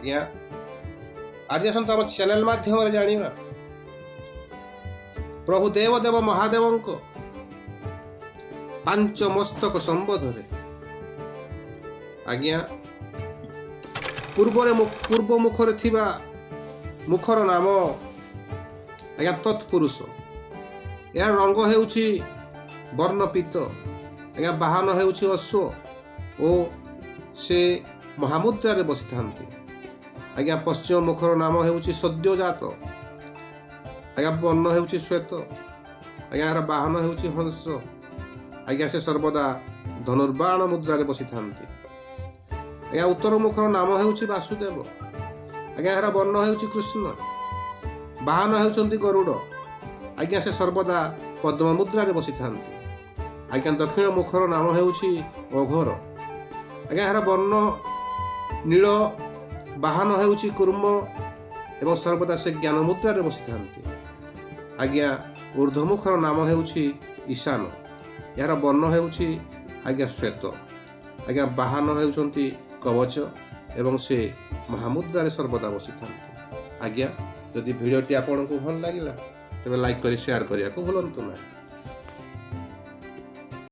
ଆଜ୍ଞା, ଆଜି ଆସନ୍ତୁ ଆମ ଚ୍ୟାନେଲ ମାଧ୍ୟମରେ ଜାଣିବା ପ୍ରଭୁ ଦେବଦେବ ମହାଦେବଙ୍କ ପାଞ୍ଚ ମସ୍ତକ ସମ୍ବନ୍ଧରେ। ଆଜ୍ଞା, ପୂର୍ବ ମୁଖରେ ଥିବା ମୁଖର ନାମ ଆଜ୍ଞା ତତ୍ପୁରୁଷ। ଏହାର ରଙ୍ଗ ହେଉଛି ବର୍ଣ୍ଣପୀତ। ଆଜ୍ଞା, ବାହନ ହେଉଛି ଅଶ୍ୱ ଓ ସେ ମହାମୁଦ୍ରାରେ ବସିଥାନ୍ତି। ଆଜ୍ଞା, ପଶ୍ଚିମ ମୁଖର ନାମ ହେଉଛି ସଦ୍ୟଜାତ। ଆଜ୍ଞା, ବର୍ଣ୍ଣ ହେଉଛି ଶ୍ୱେତ। ଆଜ୍ଞା, ଏହାର ବାହନ ହେଉଛି ହଂସ। ଆଜ୍ଞା, ସେ ସର୍ବଦା ଧନୁର୍ବାଣ ମୁଦ୍ରାରେ ବସିଥାନ୍ତି। ଆଜ୍ଞା, ଉତ୍ତର ମୁଖର ନାମ ହେଉଛି ବାସୁଦେବ। ଆଜ୍ଞା, ଏହାର ବର୍ଣ୍ଣ ହେଉଛି କୃଷ୍ଣ। ବାହନ ହେଉଛନ୍ତି ଗରୁଡ଼। ଆଜ୍ଞା, ସେ ସର୍ବଦା ପଦ୍ମ ମୁଦ୍ରାରେ ବସିଥାନ୍ତି। ଆଜ୍ଞା, ଦକ୍ଷିଣ ମୁଖର ନାମ ହେଉଛି ଅଘୋର। ଆଜ୍ଞା, ଏହାର ବର୍ଣ୍ଣ ନୀଳ। ବାହନ ହେଉଛି କୂର୍ମ ଏବଂ ସର୍ବଦା ସେ ଜ୍ଞାନ ମୁଦ୍ରାରେ ବସିଥାନ୍ତି। ଆଜ୍ଞା, ଉର୍ଦ୍ଧ୍ୱମୁଖର ନାମ ହେଉଛି ଈଶାନ। ଏହାର ବର୍ଣ୍ଣ ହେଉଛି ଆଜ୍ଞା ଶ୍ୱେତ। ଆଜ୍ଞା, ବାହନ ହେଉଛନ୍ତି କବଚ ଏବଂ ସେ ମହାମୁଦ୍ରାରେ ସର୍ବଦା ବସିଥାନ୍ତି। ଆଜ୍ଞା, ଯଦି ଭିଡ଼ିଓଟି ଆପଣଙ୍କୁ ଭଲ ଲାଗିଲା, ତେବେ ଲାଇକ୍ କରି ସେୟାର କରିବାକୁ ଭୁଲନ୍ତୁ ନାହିଁ।